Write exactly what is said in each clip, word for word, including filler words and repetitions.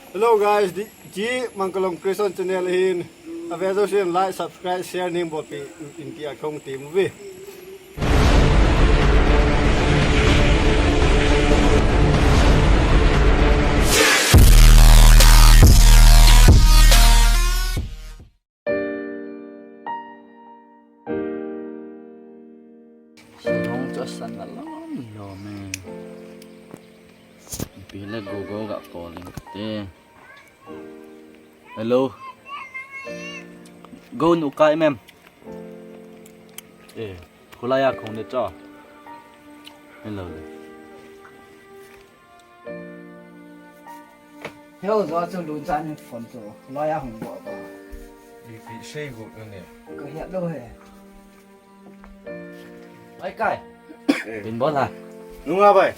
Hello guys, di, di Mangkalong Creation channel hin. Ave jousen like, subscribe, share neibolpeh in tia kahung temu ve. Salon chu asan alom lom e. Ipi le Google ga call inge kati. Hello. Go nu kai mem. Eh, kholai a kahung le cho. Hello le. Heo jo chu lu chan in phone chu loi a hung bol ba. Ipi sei got na ne. Ka het lou he. Ai kai. Eh. Tin bol ha. Nunga bai.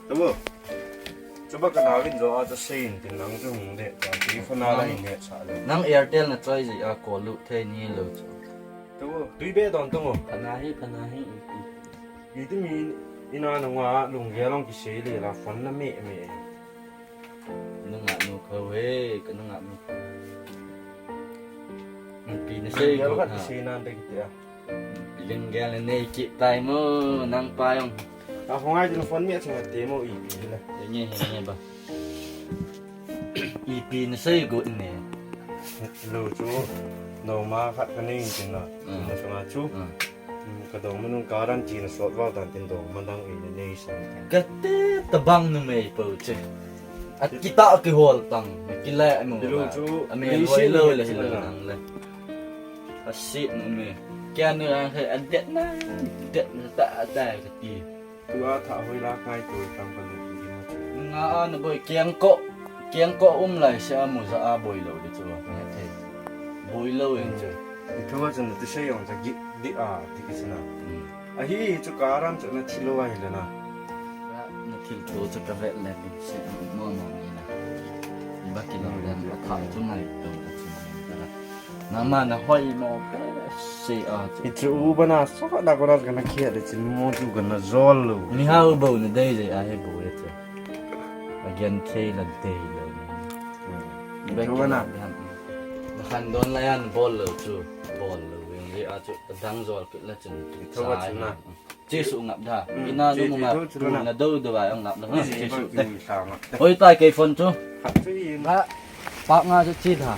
Tabo. Chuba ka na win jo a chu sei in tin nang chu hung de. Ka ti phone a la hin he sa le. Nang Airtel na choi ji a call lut thei ni lou chu. Tabo. Tui be don tabo. Phana hi, phana hi. Iti mi ina nunga lunggel ong kisei le la phone na me me. Nunga nu kho he, ka nunga nu. Ipi na sei got na. Sei nan de kitia. Lunggel nei kit tai mo, nang pa jong. A hong ai din phone me chang te mo ipi la. Nge he nge ba. Ipi na sei got ne. Lou chu, noma khat ka nei in tin na. Mm. Na sanga chu. Mm. Mm, ka dongma nung karan chi na sot val tan tin dongma dang in na nei sang. Ka te tabang numei po che. At kita kihol tang, kila mo. Lou chu, a me loi lou le hilo nang le. A sit numei. Kya nu ang he a det na, det na ta ta ka ti. Tua tha hoi la kai tu tam ka lu di ma chu. Nga a na boi kiang ko, kiang ko um lai se a mu ja a boi lou di chu. Boi lou in chu. I thu a chun tu sei jong cha gi di a ti ki sina. Hmm. A hi chu karan chu na thilo ai le na. Na thil tu chu ka vet le di se mo mo ni na. Ba ki lo dan a tha chu ngai tu chu. Nangma na hoi mo pe se a chu. Hichu u bana so na kona kana khia de chin mo chu kana jol lou. Ni hao bo na dei dei a he bo e chu. A gen thei la dei lou. Ni ba chu bana. Na khan don la yan bol lou chu. Bol lou. Yang dei a chu dang jol kit la chin. Chu ba chin na. Chesu ngap da. Mm, ina che, nu che, ngap. Tu na do do ba ngap da. Chesu te. Oi tai kei phone chu. Khat chu i. Ba pa nga chu che da.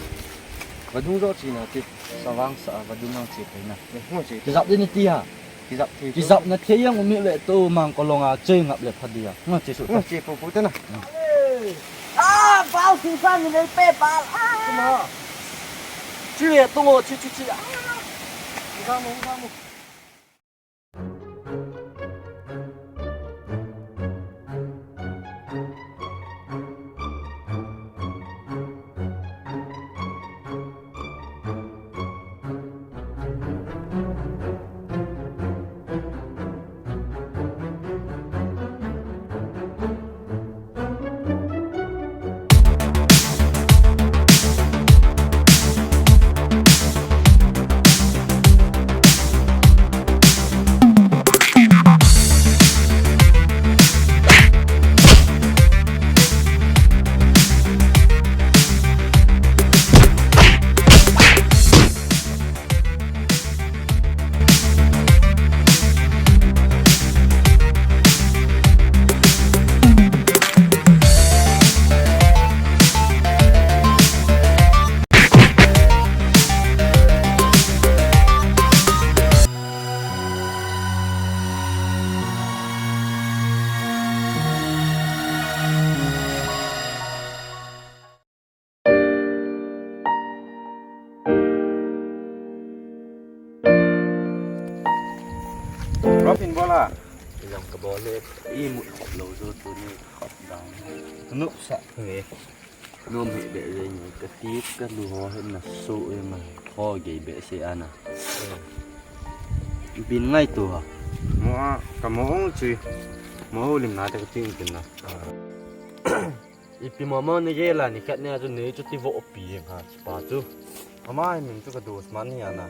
Vadung jo che na che. Savang sa vadung nang che pe na. Ngo che. Kijap din ti ha. Kijap ti. Kijap na the yang umi le to mang ko longa che ngap le pha dia. Ngo chesu. Ngo che pu pu te na. Ah, pau su san ni pe pa. Ah. Che tu ngo che che che. Ga mo ga mo. Rock in bola. Jam ka bol le, i mut khop lou chu tuni khop dang. Nup sa nge. Nom hi be le nge, ka ti ka lu ho he na su e ma. Ho ge be se ana. Bin ngai tu ha. Mo a, ka mo ong chi. Mo lim na te ka ting tin na. Ipi mama ni gel a ni khat ni a chu nei chu ti vo pi ha pa chu. Ama hi min chu ka dos man hi ana.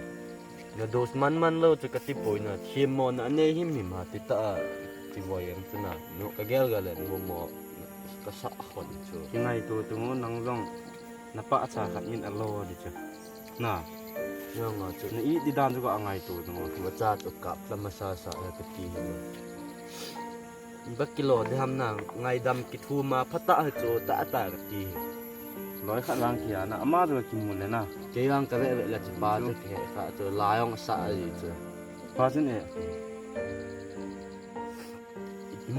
Na dos man man lou chu ka ti poi na. Thim mo na nei him him ha ti ta a ti vo em chu na. No ka gel gel le no mo. Kasah khon chu. Kingaito tung o nang jong. Napa cha khat min alo di chu. Na. Jong o chu. Na i di dan chu ka ngaito tung o. Macha chu kap la masa sa la kati. Ba kilo de ham na ngaidam kithum a phatah a chu tah tah kati. Loi khat lang kia na ama chu kimu le na. Kei lang ka ve ve la chu pa chu ke kha chu la jong sa a ji chu. Pa chun e.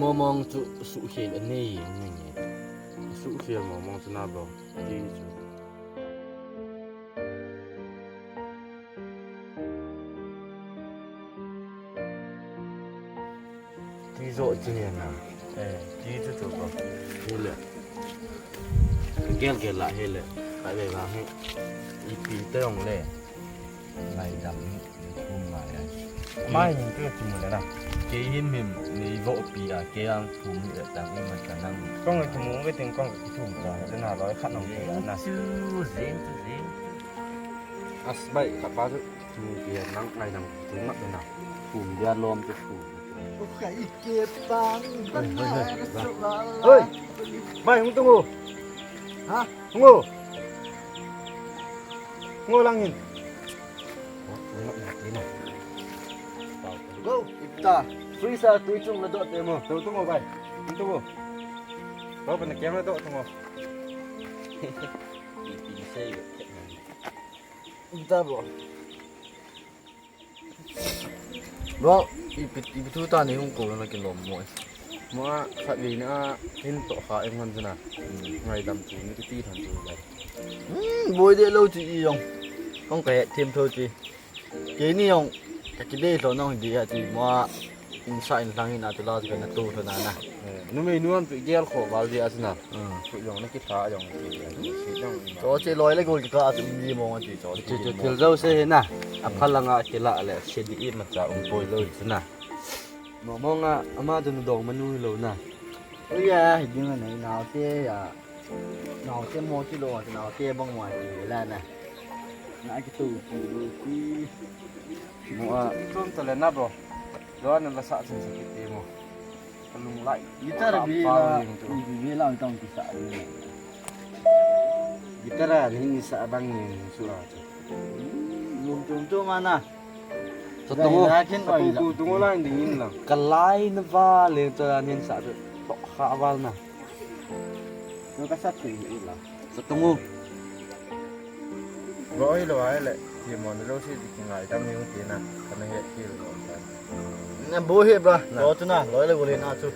Momong chu suhkhel anei nge. Suhkhel momong chu na bo. Ti chu. Ti jo ti ne na. Eh, ti chu chu bo. Hile. Gel gel la hile. Ka ve vang he. Ipi te jong le. Ngaidam hi thum ngai a. Mai hin tu thum le na. Kei hin hin ni vo pi a, kei ang thum ni le tang i man ka nang. Kong thum ngai ting kong thum ka. Te na loi khat nong ke na. Chu zing chu zing. As bai ka pa chu thum ke nang ngaidam thum ma na. Thum dia lom chu thum. Oi, oi, oi. Mai hung tung o. Ha? Hung o. Hung o lang hin. Go, ipta. Sui sa tui chung na do te mo. Tung tung o bai. Tung tung o. Go pa na kiang na do tung o. Ipta bo. Bro, ipi, ipi thu ta nei hung ko na kilom mo. Mo a khat vei na hin to kha em han chuna. Ngaidam tu ni ti than tu ba. Hmm, boi de lo chi i jong. Kong ka het them tho chi. Kei ni jong ka kidei lo nong di a chi mo a. Insa in lang in a tu la ka na tu tho na na. Eh, numei nu an pi gel kho val dia chuna. Hmm. Khu jong na kitha jong ki dia. Cho che loi le gol ki ka a tu mi mo a chi cho. Chu chu thil jo se he na. A phalanga kila le se di i ma cha um poi lo chuna. Mo mo nga ama tu dong manu lo na. Ui ya, hi ding na nau te ya. Nau te mo ti lo, nau te bang mo ti la na. Na ki tu ti lo ti. Mo a. Tum ta le na bo. Lo na la sa sin sa ki ti mo. Kalung lai. Guitar bi la, bi la tong ki sa. Guitar a ni sa bang ni su a. Lung tum tum ana. Sa tung o. Sa tung o, tung o lang ding in lang. Kalai na ba le to nin sa to kha val na. Tua ka sat thei hi la. Sa tung o. Loi lo ai le. Ti mo ni lo si ti ngai dam ni ti na. Ka na he ti lo ta. Na bo he bra. Lo tu na, loi le go le na chu.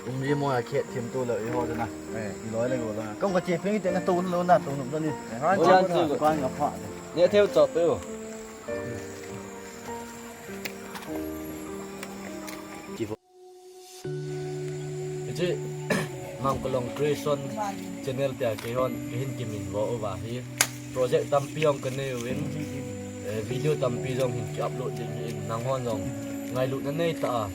Um ji mo ya khe thim tu lo i ho tu na. Eh. Loi le go lo na. Kong ka che ping te na tu lo na tu no ni. Ha, bo cha ya chu. Ka nga pha. Ne theu chop pe o. Hiche Mangkolong Creation channel tia keihon kahin kiminvo uva hi project tampi jong kanei uvin, eh, video tampi jong hin ki upload ding ahin, nanghon jong ngailutna neitah a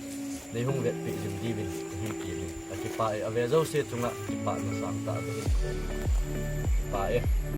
neihung vetpeh jing diuvin kahin kimin. Kakipah e, ave jouse chunga kipana sangtah kahin. Kipah e.